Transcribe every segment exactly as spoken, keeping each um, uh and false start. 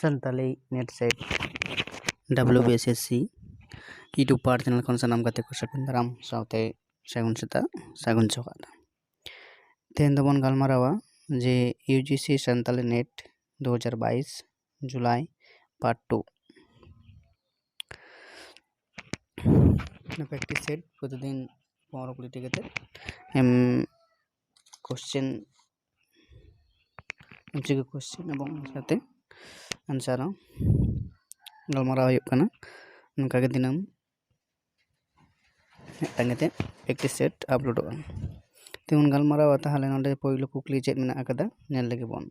Santali NET SET WBSSC YouTube ᱯᱟᱦᱴᱟ channel ᱠᱷᱚᱱ ᱥᱟᱱᱟᱢ ᱜᱟᱛᱮ ᱠᱚ ᱥᱟᱹᱜᱩᱱ ᱫᱟᱨᱟᱢ ᱥᱟᱶᱛᱮ ᱥᱟᱹᱜᱩᱱ ᱥᱮᱛᱟᱜ, ᱥᱟᱹᱜᱩᱱ ᱡᱚᱦᱟᱨ᱾ ᱛᱮᱦᱮᱧ ᱫᱚᱵᱚᱱ ᱜᱟᱞᱢᱟᱨᱟᱣᱟ ᱡᱮ UGC ᱥᱟᱱᱛᱟᱞᱤ NET ᱫᱩ ᱦᱟᱡᱟᱨ ᱵᱟᱭᱤᱥ ᱡᱩᱞᱟᱭ part two᱾ ᱚᱱᱟ practice set ᱯᱨᱚᱛᱤᱫᱤᱱ ᱯᱚᱱᱨᱚ ᱠᱩᱲᱤᱴᱤ ᱠᱟᱛᱮ ᱮᱢ question, MCQ question ᱮᱵᱚᱝ ᱥᱟᱶᱛᱮ answer ᱦᱚᱸ ᱜᱟᱞᱢᱟᱨᱟᱣ ᱦᱩᱭᱩᱜ ᱠᱟᱱᱟ᱾ ᱱᱚᱝᱠᱟ ᱜᱮ ᱫᱤᱱᱟᱹᱢ ᱢᱤᱫᱴᱟᱝ ᱠᱟᱛᱮ practice set ᱟᱯᱞᱳᱰᱚᱜᱼᱟ᱾ ᱛᱮᱵᱚᱱ ᱜᱟᱞᱢᱟᱨᱟᱣᱟ ᱛᱟᱦᱚᱞᱮ ᱱᱚᱰᱮ ᱯᱳᱭᱞᱳ ᱠᱩᱠᱞᱤ ᱪᱮᱫ ᱢᱮᱱᱟᱜ ᱟᱠᱟᱫᱟ, ᱧᱮᱞ ᱞᱮᱜᱮ ᱵᱚᱱ᱾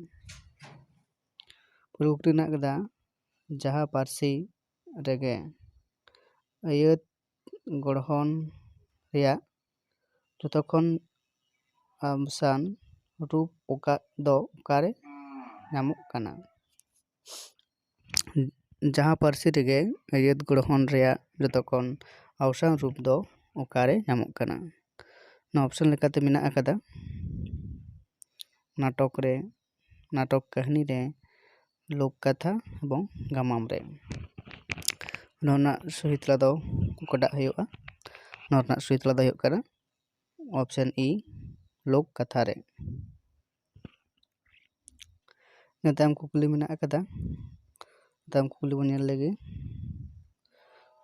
ᱯᱳᱭᱞᱳ ᱠᱩᱠᱞᱤ ᱢᱮᱱᱟᱜ ᱟᱠᱟᱫᱟ, ᱡᱟᱦᱟᱸ ᱯᱟᱹᱨᱥᱤ ᱨᱮᱜᱮ ᱟᱹᱭᱟᱹᱛ ᱜᱚᱲᱦᱚᱱ ᱨᱮᱭᱟᱜ ᱡᱚᱛᱚ ᱠᱷᱚᱱ ᱟᱵᱥᱟᱱ ᱨᱩᱯ ᱚᱠᱟ ᱫᱚ ᱚᱠᱟᱨᱮ ᱧᱟᱢᱚᱜ ᱠᱟᱱᱟ? ᱡᱟᱦᱟᱸ ᱯᱟᱹᱨᱥᱤ ᱨᱮᱜᱮ ᱟᱹᱭᱟᱹᱛ ᱜᱚᱲᱦᱚᱱ ᱨᱮᱭᱟᱜ ᱡᱚᱛᱚ ᱠᱷᱚᱱ ᱟᱵᱥᱟᱱ ᱨᱩᱯ ᱫᱚ ᱚᱠᱟᱨᱮ ᱧᱟᱢᱚᱜ ᱠᱟᱱᱟ? ᱱᱚᱣᱟ option ᱞᱮᱠᱟᱛᱮ ᱢᱮᱱᱟᱜ ᱟᱠᱟᱫᱟ ᱱᱟᱴᱚᱠ ᱨᱮ, ᱱᱟᱴᱚᱠ ᱠᱟᱹᱦᱱᱤ ᱨᱮ, ᱞᱳᱠ ᱠᱟᱛᱷᱟ ᱮᱵᱚᱝ ᱜᱟᱢᱟᱢ ᱨᱮ᱾ ᱱᱚᱣᱟ ᱨᱮᱱᱟᱜ ᱥᱚᱦᱤ ᱛᱮᱞᱟ ᱫᱚ ᱚᱠᱟᱴᱟᱜ ᱦᱩᱭᱩᱜᱼᱟ? ᱱᱚᱣᱟ ᱨᱮᱱᱟᱜ ᱥᱚᱦᱤ ᱛᱮᱞᱟ ᱫᱚ ᱦᱩᱭᱩᱜ ᱠᱟᱱᱟ option E, ᱞᱳᱠ ᱠᱟᱛᱷᱟ ᱨᱮ᱾ ᱤᱱᱟᱹ ᱛᱟᱭᱚᱢ ᱠᱩᱠᱞᱤ ᱢᱮᱱᱟᱜ ᱟᱠᱟᱫᱟ, ᱛᱟᱭᱚᱢ ᱠᱩᱠᱞᱤ ᱵᱚᱱ ᱧᱮᱞ ᱞᱮᱜᱮ᱾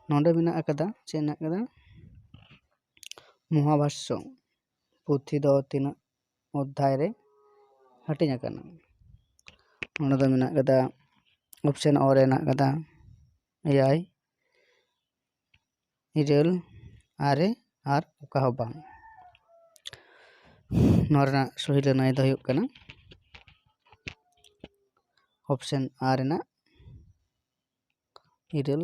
ᱱᱚᱰᱮ ᱢᱮᱱᱟᱜ ᱟᱠᱟᱫᱟ, ᱪᱮᱫ ᱢᱮᱱᱟᱜ ᱟᱠᱟᱫᱟ? ᱢᱚᱦᱟᱵᱷᱟᱥᱥᱚ ᱯᱩᱛᱷᱤ ᱫᱚ ᱛᱤᱱᱟᱹᱜ ᱚᱫᱽᱫᱷᱟᱭ ᱨᱮ ᱦᱟᱹᱴᱤᱧ ᱟᱠᱟᱱᱟ? ᱱᱚᱰᱮ ᱫᱚ ᱢᱮᱱᱟᱜ ᱟᱠᱟᱫᱟ, option O ᱨᱮ ᱢᱮᱱᱟᱜ ᱟᱠᱟᱫᱟ ᱮᱭᱟᱭ, ᱤᱨᱟᱹᱞ, ᱟᱨᱮ, ᱟᱨ ᱚᱠᱟ ᱦᱚᱸ ᱵᱟᱝ᱾ ᱱᱚᱣᱟ ᱨᱮᱱᱟᱜ ᱥᱚᱦᱤ ᱞᱟᱹᱱᱟᱹᱭ ᱫᱚ ᱦᱩᱭᱩᱜ ᱠᱟᱱᱟ option A ᱨᱮᱱᱟᱜ ᱤᱨᱟᱹᱞ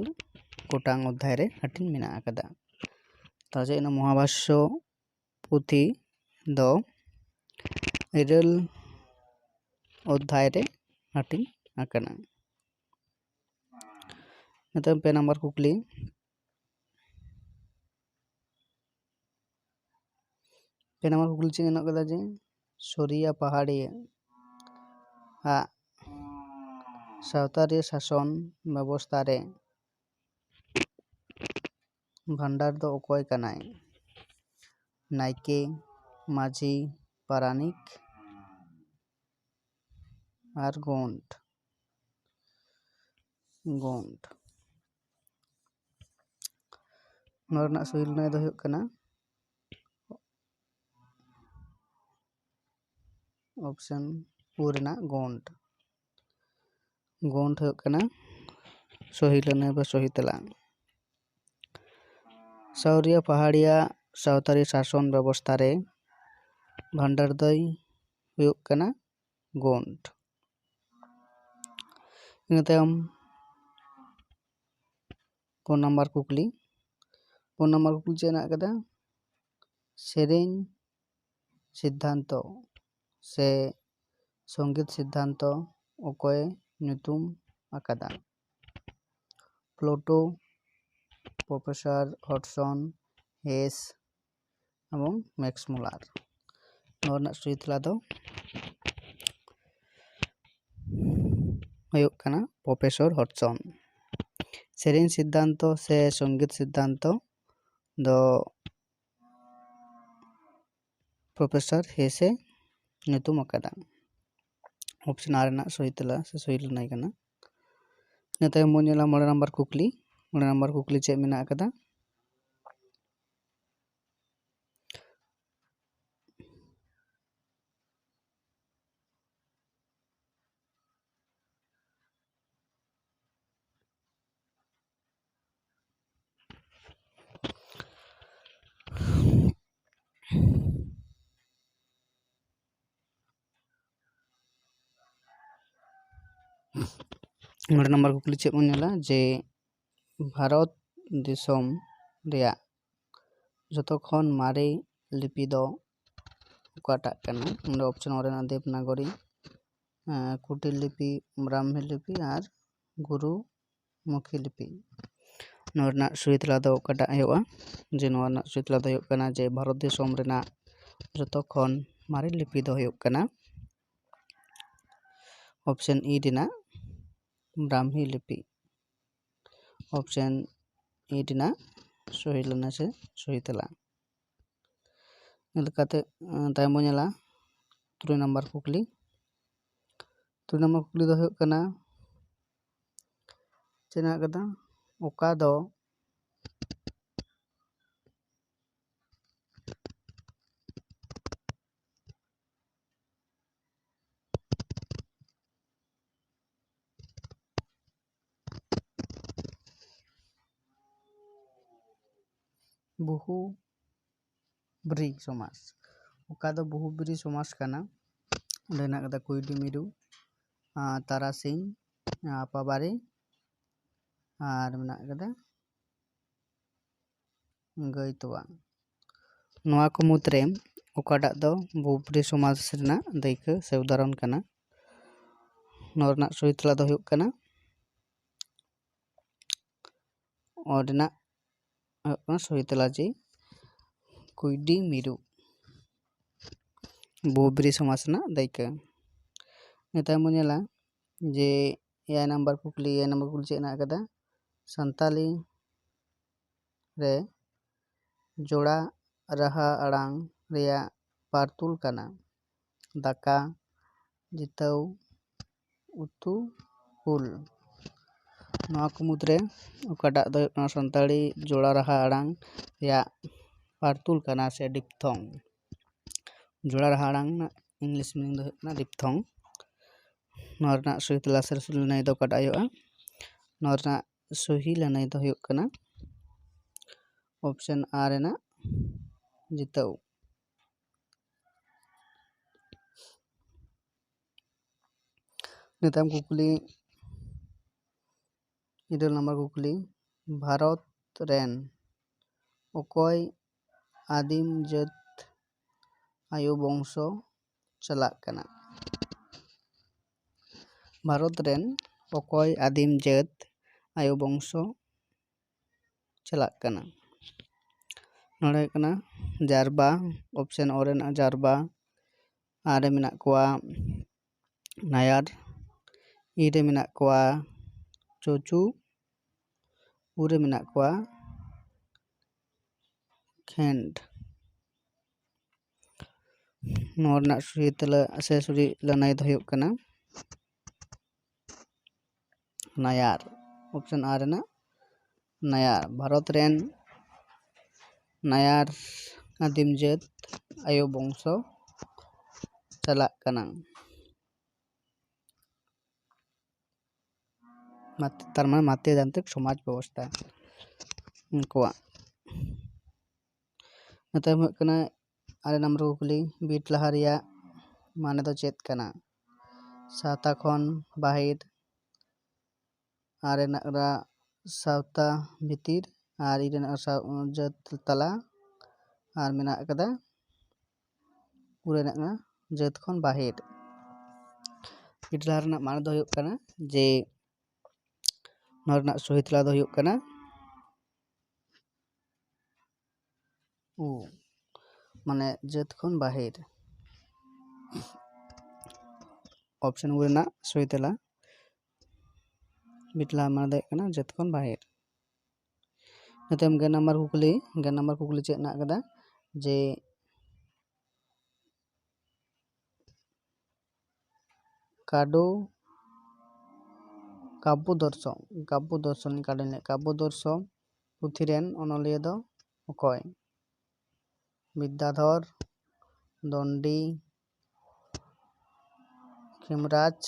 ᱜᱚᱴᱟᱝ ᱚᱫᱽᱫᱷᱟᱭ ᱨᱮ ᱦᱟᱹᱴᱤᱧ ᱢᱮᱱᱟᱜ ᱟᱠᱟᱫᱟ᱾ ᱛᱟᱦᱞᱮ ᱚᱱᱟ ᱢᱚᱦᱟᱵᱷᱟᱥᱥᱚ ᱯᱩᱛᱷᱤ ᱫᱚ ᱤᱨᱟᱹᱞ ᱚᱫᱽᱫᱷᱟᱭ ᱨᱮ ᱦᱟᱹᱴᱤᱧ ᱟᱠᱟᱱᱟ᱾ ᱱᱤᱛᱚᱜ ᱯᱮ ᱱᱟᱢᱵᱟᱨ ᱠᱩᱠᱞᱤ, ᱯᱮ ᱱᱟᱢᱵᱟᱨ ᱠᱩᱠᱞᱤ ᱪᱮᱫ ᱢᱮᱱᱟᱜ ᱠᱟᱫᱟ ᱡᱮ ᱥᱚᱨᱤᱭᱟ ᱯᱟᱦᱟᱲᱤᱭᱟᱹ ᱟᱜ ᱥᱟᱶᱛᱟᱨᱤ ᱥᱟᱥᱚᱱ ᱵᱮᱵᱚᱥᱛᱷᱟ ᱨᱮ ᱵᱷᱟᱱᱰᱟᱨ ᱫᱚ ᱚᱠᱚᱭ ᱠᱟᱱᱟᱭ? ᱱᱟᱭᱠᱮ, ᱢᱟᱹᱡᱷᱤ, ᱯᱟᱨᱟᱱᱤᱠ ᱟᱨ ᱜᱚᱸᱰ᱾ ᱜᱚᱸᱰ᱾ ᱱᱚᱣᱟ ᱨᱮᱱᱟᱜ ᱥᱚᱦᱤ ᱞᱟᱹᱱᱟᱹᱭ ᱫᱚ ᱦᱩᱭᱩᱜ ᱠᱟᱱᱟ ᱚᱯᱥᱮᱱ ᱳ ᱨᱮᱱᱟᱜ ᱜᱚᱸᱰ᱾ ᱜᱚᱸᱰ ᱦᱩᱭᱩᱜ ᱠᱟᱱᱟ ᱥᱚᱦᱤ ᱞᱟᱹᱱᱟᱹᱭ ᱵᱟ ᱥᱚᱦᱤ ᱛᱮᱞᱟ᱾ ᱥᱟᱶᱨᱤᱭᱟ ᱯᱟᱦᱟᱲᱤᱭᱟ ᱥᱟᱶᱛᱟᱨᱤ ᱥᱟᱥᱚᱱ ᱵᱮᱵᱚᱥᱛᱷᱟ ᱨᱮ ᱵᱷᱟᱱᱰᱟᱨ ᱫᱚᱭ ᱦᱩᱭᱩᱜ ᱠᱟᱱᱟ ᱜᱚᱸᱰ᱾ ᱤᱱᱟᱹ ᱛᱟᱭᱚᱢ ᱯᱩᱱ ᱱᱟᱢᱵᱟᱨ ᱠᱩᱠᱞᱤ᱾ ᱯᱩᱱ ᱱᱟᱢᱵᱟᱨ ᱠᱩᱠᱞᱤ ᱪᱮᱫ ᱦᱮᱱᱟᱜ ᱟᱠᱟᱫᱟ? ᱥᱮᱨᱮᱧ ᱥᱤᱫᱽᱫᱷᱟᱱᱛᱚ ᱥᱮ ᱥᱚᱝᱜᱤᱛ ᱥᱤᱫᱽᱫᱷᱟᱱᱛᱚ ᱚᱠᱚᱭ ᱧᱩᱛᱩᱢ ᱟᱠᱟᱫᱟ? ᱯᱞᱩᱴᱳ, ᱯᱨᱚᱯᱷᱮᱥᱚᱨ ᱦᱚᱰᱥᱚᱱ, ᱦᱮᱥ ᱮᱵᱚᱝ ᱢᱮᱠᱥ ᱢᱩᱞᱟᱨ᱾ ᱱᱚᱣᱟ ᱨᱮᱱᱟᱜ ᱥᱚᱦᱤ ᱛᱮᱞᱟ ᱫᱚ ᱦᱩᱭᱩᱜ ᱠᱟᱱᱟ ᱯᱨᱚᱯᱷᱮᱥᱚᱨ ᱦᱚᱰᱥᱚᱱ᱾ ᱥᱮᱨᱮᱧ ᱥᱤᱫᱽᱫᱷᱟᱱᱛᱚ ᱥᱮ ᱥᱚᱝᱜᱤᱛ ᱥᱤᱫᱽᱫᱷᱟᱱᱛᱚ ᱫᱚ ᱯᱨᱚᱯᱷᱮᱥᱚᱨ ᱦᱮᱥᱮ ᱧᱩᱛᱩᱢ ᱟᱠᱟᱫᱟ᱾ ᱚᱯᱥᱮᱱ ᱟᱨ ᱨᱮᱱᱟᱜ ᱥᱚᱦᱤ ᱛᱮᱞᱟ ᱥᱮ ᱥᱚᱦᱤ ᱞᱟᱹᱱᱟᱹᱭ ᱠᱟᱱᱟ᱾ ᱤᱱᱟᱹ ᱛᱟᱭᱚᱢ ᱵᱚᱱ ᱧᱮᱞᱟ ᱢᱚᱬᱮ ᱱᱟᱢᱵᱟᱨ ᱠᱩᱠᱞᱤ᱾ ᱢᱚᱬᱮ ᱱᱟᱢᱵᱟᱨ ᱠᱩᱠᱞᱤ ᱪᱮᱫ ᱢᱮᱱᱟᱜ ᱟᱠᱟᱫᱟ? ᱢᱚᱬᱮ ᱱᱟᱢᱵᱟᱨ ᱠᱩᱠᱞᱤ ᱪᱮᱫ ᱵᱚᱱ ᱧᱮᱞᱟ ᱡᱮ ᱵᱷᱟᱨᱚᱛ ᱫᱤᱥᱚᱢ ᱨᱮᱭᱟᱜ ᱡᱚᱛᱚ ᱠᱷᱚᱱ ᱢᱟᱨᱮ ᱞᱤᱯᱤ ᱫᱚ ᱚᱠᱟᱴᱟᱜ ᱠᱟᱱᱟ? ᱚᱸᱰᱮ ᱚᱯᱥᱮᱱ ᱳ ᱨᱮᱱᱟᱜ ᱫᱮᱵᱽᱱᱟᱜᱚᱨᱤ, ᱟᱸ, ᱠᱩᱴᱤᱞ ᱞᱤᱯᱤ, ᱵᱨᱟᱦᱢᱤ ᱞᱤᱯᱤ ᱟᱨ ᱜᱩᱨᱩ ᱢᱩᱠᱷᱤ ᱞᱤᱯᱤ᱾ ᱱᱚᱣᱟ ᱨᱮᱱᱟᱜ ᱥᱚᱦᱤ ᱛᱮᱞᱟ ᱫᱚ ᱚᱠᱟᱴᱟᱜ ᱦᱩᱭᱩᱜᱼᱟ? ᱡᱮ ᱱᱚᱣᱟ ᱨᱮᱱᱟᱜ ᱥᱚᱦᱤ ᱛᱮᱞᱟ ᱫᱚ ᱦᱩᱭᱩᱜ ᱠᱟᱱᱟ ᱡᱮ ᱵᱷᱟᱨᱚᱛ ᱫᱤᱥᱚᱢ ᱨᱮᱱᱟᱜ ᱡᱚᱛᱚ ᱠᱷᱚᱱ ᱢᱟᱨᱮ ᱞᱤᱯᱤ ᱫᱚ ᱦᱩᱭᱩᱜ ᱠᱟᱱᱟ ᱚᱯᱥᱮᱱ ᱤ ᱨᱮᱱᱟᱜ ᱵᱨᱟᱦᱢᱤ ᱞᱤᱯᱤ᱾ ᱚᱯᱥᱮᱱ ᱮ ᱨᱮᱱᱟᱜ ᱥᱚᱦᱤ ᱞᱮᱱᱟ ᱥᱮ ᱥᱚᱦᱤ ᱛᱮᱞᱟ᱾ ᱤᱱᱟᱹ ᱞᱮᱠᱟᱛᱮ, ᱟᱸ, ᱛᱟᱭᱚᱢ ᱵᱚᱱ ᱧᱮᱞᱟ ᱛᱩᱨᱩᱭ ᱱᱟᱢᱵᱟᱨ ᱠᱩᱠᱞᱤ᱾ ᱛᱩᱨᱩᱭ ᱱᱟᱢᱵᱟᱨ ᱠᱩᱠᱞᱤ ᱫᱚ ᱦᱩᱭᱩᱜ ᱠᱟᱱᱟ, ᱪᱮᱫ ᱦᱮᱱᱟᱜ ᱠᱟᱫᱟ? ᱚᱠᱟ ᱫᱚ ᱵᱚᱦᱩ ᱵᱨᱤ ᱥᱚᱢᱟᱥ᱾ ᱚᱠᱟ ᱫᱚ ᱵᱚᱦᱩ ᱵᱨᱤ ᱥᱚᱢᱟᱥ ᱠᱟᱱᱟ᱾ ᱚᱸᱰᱮ ᱦᱮᱱᱟᱜ ᱠᱟᱫᱟ ᱠᱩᱭᱰᱤ ᱢᱤᱨᱩ, ᱟᱨ ᱛᱟᱨᱟᱥᱤᱧ, ᱟᱨ ᱯᱟᱵᱟᱨᱤ, ᱟᱨ ᱢᱮᱱᱟᱜ ᱠᱟᱫᱟ ᱜᱟᱹᱭ ᱛᱚᱣᱟ᱾ ᱱᱚᱣᱟ ᱠᱚ ᱢᱩᱫᱽᱨᱮ ᱚᱠᱟᱴᱟᱜ ᱫᱚ ᱵᱚᱦᱩ ᱵᱨᱤ ᱥᱚᱢᱟᱥ ᱨᱮᱱᱟᱜ ᱫᱟᱹᱭᱠᱟᱹ ᱥᱮ ᱩᱫᱟᱦᱚᱨᱚᱱ ᱠᱟᱱᱟ? ᱱᱚᱣᱟ ᱨᱮᱱᱟᱜ ᱥᱚᱦᱤ ᱛᱮᱞᱟ ᱫᱚ ᱦᱩᱭᱩᱜ ᱠᱟᱱᱟ, ᱚ ᱨᱮᱱᱟᱜ ᱦᱩᱭᱩᱜ ᱠᱟᱱᱟ ᱥᱚᱦᱤ ᱛᱮᱞᱟ ᱡᱮ ᱠᱩᱭᱰᱤ ᱢᱤᱨᱩ, ᱵᱚᱦᱩ ᱵᱨᱤ ᱥᱚᱢᱟᱥ ᱨᱮᱱᱟᱜ ᱫᱟᱹᱭᱠᱟᱹ᱾ ᱱᱤᱛᱚᱜ ᱵᱚᱱ ᱧᱮᱞᱟ ᱡᱮ ᱮᱭᱟᱭ ᱱᱟᱢᱵᱟᱨ ᱠᱩᱠᱞᱤ, ᱮᱭᱟᱭ ᱱᱟᱢᱵᱟᱨ ᱠᱩᱠᱞᱤ ᱪᱮᱫ ᱦᱮᱱᱟᱜ ᱟᱠᱟᱫᱟ? ᱥᱟᱱᱛᱟᱞᱤ ᱨᱮ ᱡᱚᱲᱟ ᱨᱟᱦᱟ ᱟᱲᱟᱝ ᱨᱮᱭᱟᱜ ᱯᱟᱨᱛᱩᱞ ᱠᱟᱱᱟ ᱫᱟᱠᱟ, ᱡᱤᱛᱟᱹᱣ, ᱩᱛᱩ, ᱩᱞ᱾ ᱱᱚᱣᱟ ᱠᱚ ᱢᱩᱫᱽᱨᱮ ᱚᱠᱟᱴᱟᱜ ᱫᱚ ᱦᱩᱭᱩᱜ ᱠᱟᱱᱟ ᱥᱟᱱᱛᱟᱲᱤ ᱡᱚᱲᱟ ᱨᱟᱦᱟ ᱟᱲᱟᱝ ᱨᱮᱭᱟᱜ ᱯᱟᱨᱛᱩᱞ ᱠᱟᱱᱟ ᱥᱮ ᱰᱤᱯᱛᱷᱚᱝ? ᱡᱚᱲᱟ ᱨᱟᱦᱟ ᱟᱲᱟᱝ ᱨᱮᱱᱟᱜ ᱤᱝᱞᱤᱥ ᱢᱤᱱᱤᱝ ᱫᱚ ᱦᱩᱭᱩᱜ ᱠᱟᱱᱟ ᱰᱤᱯᱛᱷᱚᱝ᱾ ᱱᱚᱣᱟ ᱨᱮᱱᱟᱜ ᱥᱚᱦᱤ ᱛᱮᱞᱟ ᱥᱮ ᱞᱟᱹᱱᱟᱹᱭ ᱫᱚ ᱚᱠᱟᱴᱟᱜ ᱦᱩᱭᱩᱜᱼᱟ? ᱱᱚᱣᱟ ᱨᱮᱱᱟᱜ ᱥᱚᱦᱤ ᱞᱟᱹᱱᱟᱹᱭ ᱫᱚ ᱦᱩᱭᱩᱜ ᱠᱟᱱᱟ ᱚᱯᱥᱮᱱ ᱟᱨ ᱨᱮᱱᱟᱜ ᱡᱤᱛᱟᱹᱣ᱾ ᱱᱤᱛᱟᱢ ᱠᱩᱠᱞᱤ, ᱤᱨᱟᱹᱞ ᱱᱟᱢᱵᱟᱨ ᱠᱩᱠᱞᱤ, ᱵᱷᱟᱨᱚᱛ ᱨᱮᱱ ᱚᱠᱚᱭ ᱟᱹᱫᱤᱢ ᱡᱟᱹᱛ ᱟᱭᱳ ᱵᱚᱝᱥᱚ ᱪᱟᱞᱟᱜ ᱠᱟᱱᱟ? ᱵᱷᱟᱨᱚᱛ ᱨᱮᱱ ᱚᱠᱚᱭ ᱟᱹᱫᱤᱢ ᱡᱟᱹᱛ ᱟᱭᱳ ᱵᱚᱝᱥᱚ ᱪᱟᱞᱟᱜ ᱠᱟᱱᱟ? ᱱᱚᱰᱮ ᱦᱩᱭᱩᱜ ᱠᱟᱱᱟ ᱡᱟᱨᱵᱟ, ᱚᱯᱥᱮᱱ ᱚ ᱨᱮᱱᱟᱜ ᱡᱟᱨᱵᱟ, ᱟᱨ ᱨᱮ ᱢᱮᱱᱟᱜ ᱠᱚᱣᱟ ᱱᱟᱭᱟᱨ, ᱤ ᱨᱮ ᱢᱮᱱᱟᱜ ᱠᱚᱣᱟ ᱪᱚᱪᱩ, ᱩ ᱨᱮ ᱢᱮᱱᱟᱜ ᱠᱚᱣᱟ ᱠᱷᱮᱸᱰ᱾ ᱱᱚᱣᱟ ᱨᱮᱱᱟᱜ ᱥᱩᱦᱤ ᱛᱮᱞᱟ ᱥᱮ ᱥᱩᱦᱤ ᱞᱟᱹᱱᱟᱹᱭ ᱫᱚ ᱦᱩᱭᱩᱜ ᱠᱟᱱᱟ ᱱᱟᱭᱟᱨ᱾ ᱚᱯᱥᱚᱱ ᱟᱨ ᱨᱮᱱᱟᱜ ᱱᱟᱭᱟᱨ᱾ ᱵᱷᱟᱨᱚᱛ ᱨᱮᱱ ᱱᱟᱭᱟᱨ ᱟᱹᱫᱤᱢ ᱡᱟᱹᱛ ᱟᱭᱳ ᱵᱚᱝᱥᱚ ᱪᱟᱞᱟᱜ ᱠᱟᱱᱟ᱾ ᱢᱟᱛ-, ᱛᱟᱨ ᱢᱟᱱᱮ ᱢᱟᱛᱨᱤ ᱛᱟᱱᱛᱨᱤᱠ ᱥᱚᱢᱟᱡᱽ ᱵᱮᱵᱚᱥᱛᱷᱟ ᱩᱱᱠᱩᱣᱟᱜ᱾ ᱤᱱᱟᱹ ᱛᱟᱭᱚᱢ ᱦᱩᱭᱩᱜ ᱠᱟᱱᱟ ᱟᱨᱮ ᱱᱚᱢᱵᱚᱨ ᱠᱩᱠᱞᱤ, ᱵᱤᱴ ᱞᱟᱦᱟ ᱨᱮᱭᱟᱜ ᱢᱟᱱᱮ ᱫᱚ ᱪᱮᱫ ᱠᱟᱱᱟ? ᱥᱟᱶᱛᱟ ᱠᱷᱚᱱ ᱵᱟᱦᱮᱨ, ᱟᱨ ᱨᱮᱱᱟᱜ ᱨᱟ-, ᱥᱟᱶᱛᱟ ᱵᱷᱤᱛᱤᱨ, ᱟᱨ ᱤ ᱨᱮᱱᱟᱜ ᱥᱟᱶ-, ᱡᱟᱹᱛ ᱛᱟᱞᱟ, ᱟᱨ ᱢᱮᱱᱟᱜ ᱟᱠᱟᱫᱟ ᱩ ᱨᱮᱱᱟᱜ ᱠᱟᱱᱟ ᱡᱟᱹᱛ ᱠᱷᱚᱱ ᱵᱟᱦᱮᱨ᱾ ᱵᱤᱴ ᱞᱟᱦᱟ ᱨᱮᱱᱟᱜ ᱢᱟᱱᱮ ᱫᱚ ᱦᱩᱭᱩᱜ ᱠᱟᱱᱟ ᱡᱮ ᱱᱚᱣᱟ ᱨᱮᱱᱟᱜ ᱥᱚᱦᱤ ᱛᱮᱞᱟ ᱫᱚ ᱦᱩᱭᱩᱜ ᱠᱟᱱᱟ ᱩ, ᱢᱟᱱᱮ ᱡᱟᱹᱛ ᱠᱷᱚᱱ ᱵᱟᱦᱮᱨ᱾ ᱚᱯᱥᱚᱱ ᱩ ᱨᱮᱱᱟᱜ ᱥᱚᱦᱤ ᱛᱮᱞᱟ ᱵᱤᱴ ᱞᱟᱦᱟ ᱢᱟᱱᱮ ᱫᱚ ᱦᱩᱭᱩᱜ ᱠᱟᱱᱟ ᱡᱟᱹᱛ ᱠᱷᱚᱱ ᱵᱟᱦᱮᱨ᱾ ᱤᱱᱟᱹ ᱛᱟᱭᱚᱢ ᱜᱮᱞ ᱱᱟᱢᱵᱟᱨ ᱠᱩᱠᱞᱤ, ᱜᱮᱞ ᱱᱟᱢᱵᱟᱨ ᱠᱩᱠᱞᱤ ᱪᱮᱫ ᱢᱮᱱᱟᱜ ᱟᱠᱟᱫᱟ ᱡᱮ ᱠᱟᱰᱳ ᱠᱟᱵᱽᱵᱚ ᱫᱚᱨᱥᱚ, ᱠᱟᱵᱽᱵᱚ ᱫᱚᱨᱥᱚᱱ, ᱠᱟᱰᱳ ᱞᱟᱹᱭ, ᱠᱟᱵᱽᱵᱚ ᱫᱚᱨᱥᱚ ᱯᱩᱛᱷᱤ ᱨᱮᱱ ᱚᱱᱚᱞᱤᱭᱟᱹ ᱫᱚ ᱚᱠᱚᱭ? ᱵᱤᱫᱽᱫᱟᱫᱷᱚᱨ, ᱫᱚᱱᱰᱤ, ᱠᱷᱮᱢᱨᱟᱡᱽ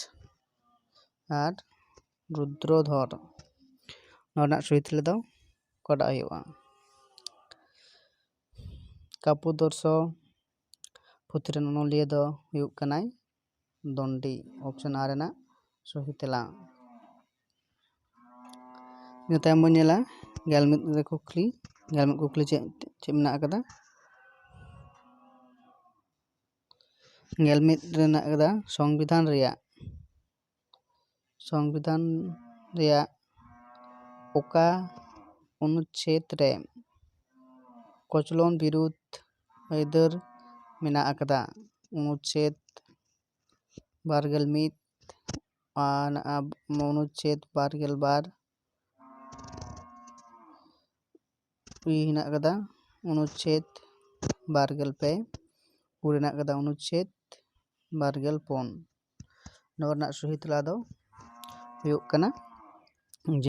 ᱟᱨ ᱨᱩᱫᱽᱨᱚᱫᱷᱚᱨ᱾ ᱱᱚᱣᱟ ᱨᱮᱱᱟᱜ ᱥᱩᱦᱤ ᱛᱮᱞᱟ ᱫᱚ ᱚᱠᱟᱴᱟᱜ ᱦᱩᱭᱩᱜᱼᱟ? ᱠᱟᱵᱽᱵᱚ ᱫᱚᱨᱥᱚ ᱯᱩᱛᱷᱤ ᱨᱮᱱ ᱚᱱᱚᱞᱤᱭᱟᱹ ᱫᱚ ᱦᱩᱭᱩᱜ ᱠᱟᱱᱟᱭ ᱫᱚᱱᱰᱤ, ᱚᱯᱥᱚᱱ ᱟᱨ ᱨᱮᱱᱟᱜ ᱥᱚᱦᱤ ᱛᱮᱞᱟ᱾ ᱤᱱᱟᱹ ᱛᱟᱭᱚᱢ ᱵᱚᱱ ᱧᱮᱞᱟ ᱜᱮᱞ ᱢᱤᱫ ᱨᱮ ᱠᱩᱠᱞᱤ, ᱜᱮᱞ ᱢᱤᱫ ᱠᱩᱠᱞᱤ ᱪᱮᱫ, ᱪᱮᱫ ᱢᱮᱱᱟᱜ ᱟᱠᱟᱫᱟ? ᱜᱮᱞ ᱢᱤᱫ ᱨᱮ ᱢᱮᱱᱟᱜ ᱟᱠᱟᱫᱟ ᱥᱚᱝᱵᱤᱫᱷᱟᱱ ᱨᱮᱭᱟᱜ, ᱥᱚᱝᱵᱤᱫᱷᱟᱱ ᱨᱮᱭᱟᱜ ᱚᱠᱟ ᱚᱱᱩᱪᱪᱷᱮᱫ ᱨᱮ ᱠᱚᱪᱞᱚᱱ ᱵᱤᱨᱩᱫᱷ ᱟᱹᱭᱫᱟᱹᱨ ᱢᱮᱱᱟᱜ ᱟᱠᱟᱫᱟ? ᱚᱱᱩᱪᱪᱷᱮᱫ ᱵᱟᱨ ᱜᱮᱞ ᱢᱤᱫ, ᱟ ᱦᱮᱱᱟᱜᱼᱟ ᱚᱱᱩᱪᱪᱷᱮᱫ ᱵᱟᱨ ᱜᱮᱞ ᱵᱟᱨ, ᱤ ᱦᱮᱱᱟᱜ ᱠᱟᱫᱟ ᱚᱱᱩᱪᱪᱷᱮᱫ ᱵᱟᱨ ᱜᱮᱞ ᱯᱮ, ᱩ ᱨᱮᱱᱟᱜ ᱠᱟᱫᱟ ᱚᱱᱩᱪᱪᱷᱮᱫ ᱵᱟᱨ ᱜᱮᱞ ᱯᱩᱱ᱾ ᱱᱚᱣᱟ ᱨᱮᱱᱟᱜ ᱥᱚᱦᱤ ᱛᱮᱞᱟ ᱫᱚ ᱦᱩᱭᱩᱜ ᱠᱟᱱᱟ